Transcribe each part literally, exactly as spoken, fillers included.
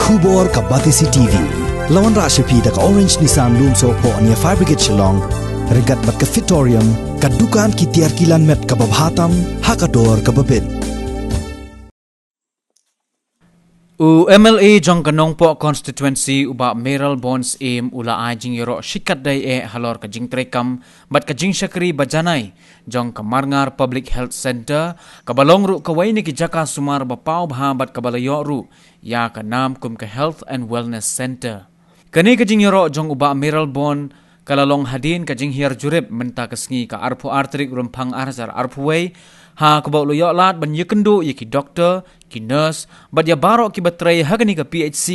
Khubor ka Batesi T V. La wanrah sha phi da ka Orange Nissan Lumsohphoh near Fire Brigade Shillong. Ryngkat bad ka Fitorium, ka dukan ki tiar kilan met kaba bha tam ha ka dor kaba bit. U M L A jong ka Nongpoh Constituency u Bah Mayralborn Syiem u la ai jingïaroh shikatdei eh halor ka jingtreikam bad ka jingshakri ba janai jong ka Marngar Public Health Centre, kaba long ruh kawei na ki jaka sumar ba paw bha bad kaba la ïoh ruh ïa ka nam kum ka Health and Wellness Centre. Kane ka jingïaroh jong u Bah Mayralborn ka la long hadien ka jinghiar jurip mynta ka sngi, ka arphew ar tarik Rymphang ar hajar arphew wei, ha kaba u la ïoh lad ban ïakynduh ïa ki doktor, ki nurse bad ïa baroh kiba trei ha kane ka P H C,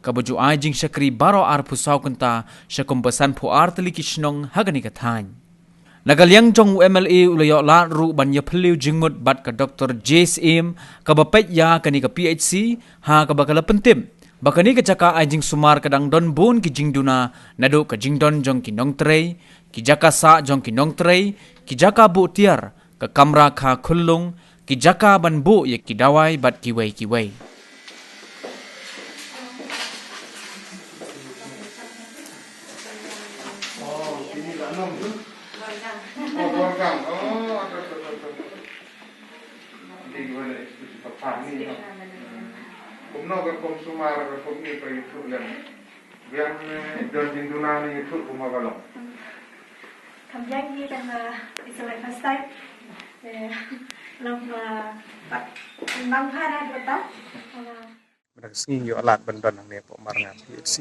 kaba ju ai jingshakri baroh arphew saw kynta sha kumba sanphew ar tylli ki shnong ha kane ka thaiñ. Na ka liang jong u M L A u la ïoh lad ruh ban ïaphylliew jingmut bad ka Doktor J Syiem, kaba peit ïa kane ka P H C, ha kaba ka la pyntip ba kane ka jaka ai jingsumar ka dang don bun ki jingduna, naduh ka jingdon jong ki nongtrei, ki jaka sah jong ki nongtrei, ki jaka buh tiar, ka kamra kha khyllung, ki jaka ban buh ïa ki dawai bad kiwei kiwei. Oh, ini lah enam tu. Oh, Borgang. Oh, ada, ada, ada, ada. Hindi ko na isip pa ni, no? Hmm. Kumno ka kum sumar ka kum ni pa YouTube lang. Biang, eh, don jingduna ni YouTube kuma ka long. Kam biang ni kan, eh, it's my first time. Eh, long, eh, pa, bang phara bata. Mynta ka sngi ngi ïoh lad ban don hangne hapoh Marngar P H C.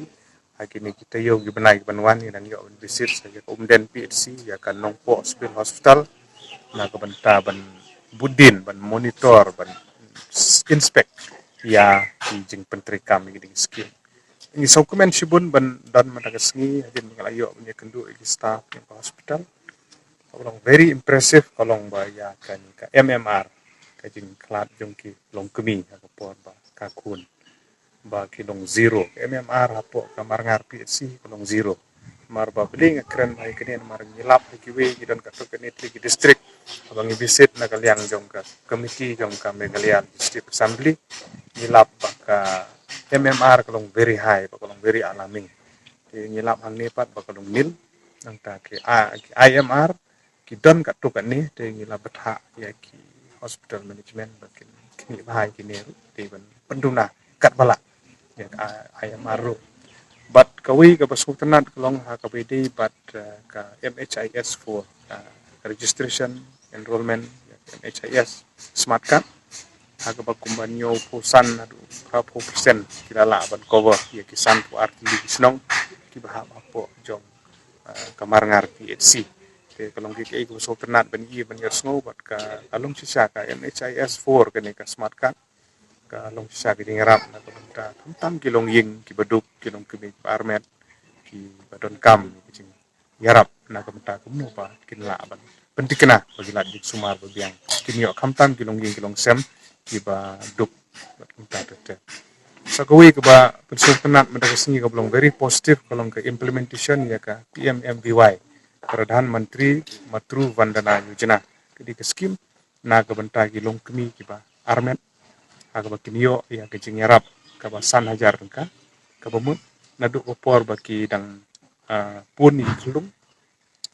Ha kine ki taïew ki bnai ki ban wan ngi dang ïoh ban visit sa ïa ka Umden P H C, ïa ka Nongpoh Civil Hospital. Na ka bynta ban bud dien, ban monitor, ban s-, inspect ïa ki jingpyntreikam ïa ki ding skim. Ngi sngewkmen shibun ban don mynta ka sngi, hadien ba nga la ïoh ban ïakynduh ïa ki staff jong ka hospital. Ka long very impressive, ka long ba ïa kane ka M M R, ka jingkhlad jong ki longkmie ha ka por ba ka khun ba ki long zero. Ka M M R hapoh ka Marngar P H C ka long zero. Mar ba bli nga kren ba ïa kane namar ngi lap ha kiwei ki don katto katne tylli ki district. Haba ngi visit na ka liang jong ka committee jong ka Meghalaya Legislative Assembly, ngi lap ba ka M M R ka long very high, ba ka long very alarming. Te ngi lap hangne pat ba ka long nil. Nangta ki, a, ki I M R ki don katto katne, te ngi la bthah ïa ki hospital management ba kin, kin ïa bha ïa kine ruh, te ban pynduna katba lah ïa ka I M R ruh. Bad kawei kaba sngewtynnat ka long ha kaba ïadei bad, eh, ka M H I S four, eh, registration, enrollment, ïa ka M H I S smart card. Ha kaba kumba hynñiewphew san haduh phraphew percent ki la lah ban cover ïa ki sanphew ar tylli ki shnong kiba hap hapoh jong, eh, ka Marngar P H C. Te ka long kaei kaei kaba sngewtynnat ban ïohi ban ïohsngew bad ka, ka long shisha ka M H I S four kane ka smart card. Ka long shisha ka jingïarap na ka bynta khamtam ki longïing kiba duk, ki longkmie kiba armet, kiba donkam ka jingïarap na ka bynta kumno ba kin lah ban pynthikna ba ki lad jingsumar ba biang, kin ïoh khamtam ki longïing ki longsem kiba duk bad kumta ter ter. Sa kawei kaba pynsngewtynnat mynta ka sngi kaba long very positive ka long ka implementation ïa ka P M M V Y, Pradhan Mantri Matru Vandana Yojana. Ka dei ka skim na ka bynta ki longkmie kiba armet, ha kaba kin ïoh ïa ka jingïarap kaba san hajar tyngka kaba mut naduh ka por ba ki dang, ah, pun ïa ki khyllung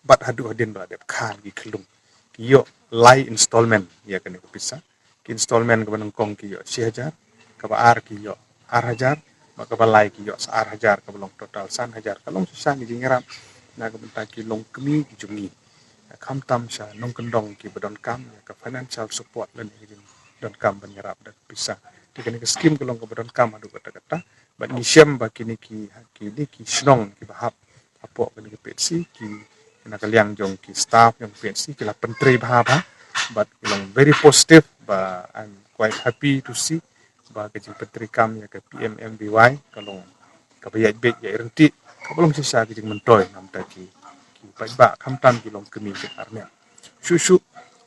bad haduh hadien ba la dep kha ïa ki khyllung. Ki ïoh lai installment ïa kane ka pisa. Ki installment kaba nyngkong ki ïoh shi hajar, kaba ar ki ïoh ar hajar, bad kaba lai ki ïoh sa ar hajar, kaba long total san hajar. Ka long shisha ka jingïarap na ka bynta ki longkmie ki jong ngi, khamtam sha nongkyndong kiba donkam ïa ka financial support lane ka jingdonkam ban ïarap da ka pisa. Te kane ka skim ka long kaba donkam haduh katta katta. Bad ngi shem ba kine ki, kine ki shnong kiba hap hapoh kane ka P H C, ki na ka liang jong ki staff jong ka P H C ki la pyntrei bha bha. Bad ka long very positive, ba I'm quite happy to see ba ka jingpyntreikam ïa ka P M M V Y ka long kaba ïaid beit ïaid ryntih, kaba long shisha ka jingmyntoi namar ki, ki paidbah khamtam ki longkmie ki armet. Shuh shuh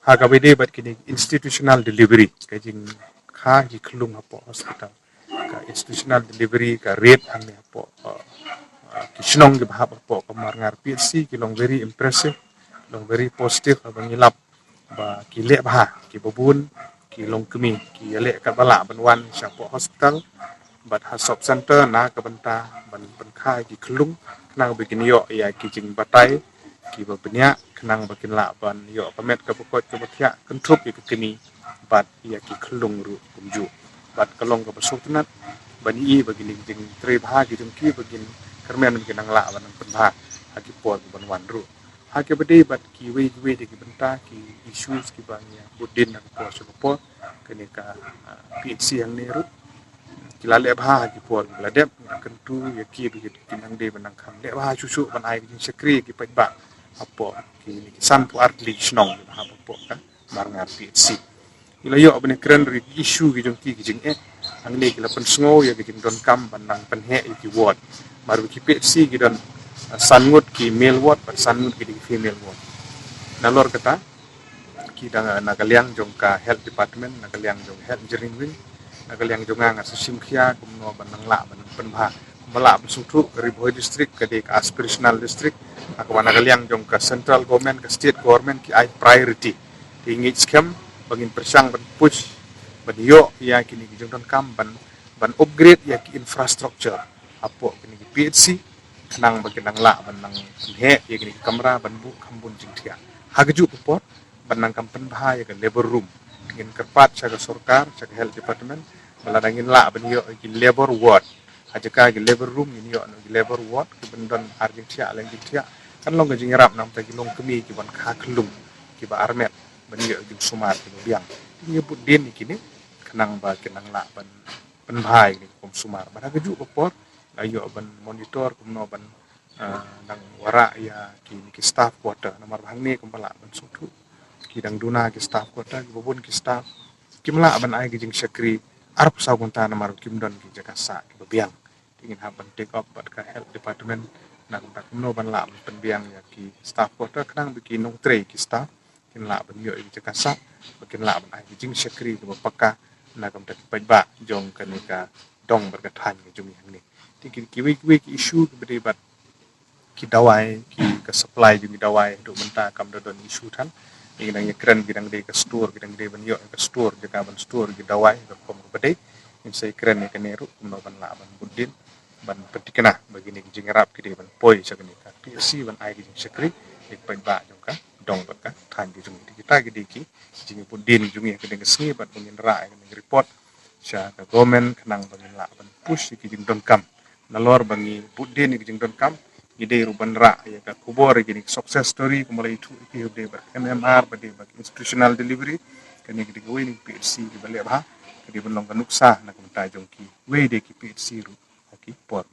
ha kaba ïadei bad kine institutional delivery, ka jingkha ki khyllung hapoh hospital, ka institutional delivery, ka rate hangne hapoh, uh, uh, ki shnong kiba hap hapoh ka Marngar P H C ki long very impressive, long very positive, haba ngi lap ba ki leh bha, kiba bun ki longkmie ki ïaleh katba lah ban wan shapoh hospital. bad ha sub center na ka bynta ban pynkha ïa ki khyllung khnang ba kin ïoh ïa ki jingbatai kiba bniah khnang ba kin lah ban ïoh ka met kaba koit kaba khiah, kynthup ïa ka kmie bad ïa ki khyllung ruh kumjuh. Bad ka long kaba sngewtynnat ban ïohi ba kine ki jingtrei bha ki jong ki ba kin kyrmen ba kin nang lah ban nang pynbha ha ki por kiban wan ruh. Ha kaba dei bad kiwei kiwei de ki bynta, ki issues kiba ngi ïa bud dien na ka por sha ka por, kane ka, ah, P H C hangne ruh ki la leh bha ha ki por kiba la dep. Ngi la kyntu ïa ki ba kin nang dei ban nang kham leh bha shuh shuh ban ai ka jingshakri ïa ki paidbah hapoh kine ki sanphew ar tylli ki shnong kiba hap hapoh ka Marngar P H C. Ngi la ïoh ban ïakren ruh ïa ki issue ki jong ki, ki jingeh. Hangne ki la pynsngew ïa ki jingdonkam ban nang pynheh ïa ki ward. Namar ba ki P H C ki don, ah, san ngut ki male ward bad san ngut ki dei ki female ward. Nalor kata ki dang, ah, na ka liang jong ka health department, na ka liang jong health engineering wing, na ka liang jong nga, nga sa shim khia kumno ban nang lah ban nang pynbha. Kumba lah ban sngewthuh, ka Ri Bhoi district ka dei ka aspirational district, ha kaba na ka liang jong ka central government, ka state government ki ai priority. Te ngi skhem ba ngin pyrshang ban push ban ïoh ïa kine ki jingdonkam ban, ban upgrade ïa ki infrastructure hapoh kine ki P H C khnang ba kin nang lah ban nang pynheh ïa kine ki kamra ban buh kham bun jingthiah. Ha kajuh ka por ban nang kham pynbha ïa ka labor room. Ngin kyrpad sha ka sorkar, sha ka health department, ba lada ngin lah ban ïoh ïa ki labor ward ha jaka ki labor room, ngin ïoh noh ki labor ward kiban don ar jingthiah, lai jingthiah. Kan long ka jingïarap namar ki long kmie kiban kha khyllung kiba armet ban ïoh jingsumar kiba biang. Te ngi bud dien ïa kine khnang ba kin nang lah ban pynbha ïa kine ki kam sumar. Bad ha kajuh ka por la ïoh ban monitor kumno ban, ah, nang wanrah ïa kine ki staff quarter, namar ba hangne kumba lah ban sngewthuh, ki dang duna ki staff quarter, kiba bun ki staff kim lah ban ai ki jingshakri arphew saw kynta namar kim don ki jaka sah kiba biang. Te ngin hap ban take up bad ka health department na ka bynta kumno ban lah ban pynbiang ïa ki staff quarter khnang ba ki nongtrei, ki staff kin lah ban ïoh ïa ki jaka sah, ba kin lah ban ai ki jingshakri kiba paka na ka bynta ki paidbah jong kane ka dong bad ka thaiñ ka jong ngi hangne. Te ki, kiwei kiwei ki issue kiba dei bad ki dawai, ki, ka supply jong ki dawai haduh mynta kam da don issue than. Ngi dang ïakren, ki dang dei ka store, ki dang dei ban ïoh ka store, jaka ban store ki dawai ka rukom kaba dei. Ngin sa ïakren ïa kane ruh kumno ban lah ban bud dien ban pynthikna ba kine ki jingïarap ki dei ban poi sha kane ka P H C ban ai ki jingshakri ïa ki paidbah jong ka dong bad ka thaiñ ka jong ngi. Kita ki dei ki jingbud dien jong ngi ha kane ka sngi, bad ba ngin rah ïa kane ka report sha ka government khnang ba ngin lah ban push ïa ki jingdonkam. Nalor ba ngi bud dien ïa ki jingdonkam, ngi dei ruh ban rah ïa ka khubor ïa kine ki success story kumba la ïathuh ïa ki, ba dei bad M M R, ba dei bad institutional delivery. Kane ka dei kawei na ki P H C kiba leh bha, ka dei ban long ka nuksa na ka bynta jong kiwei de ki P H C ruh ha ki por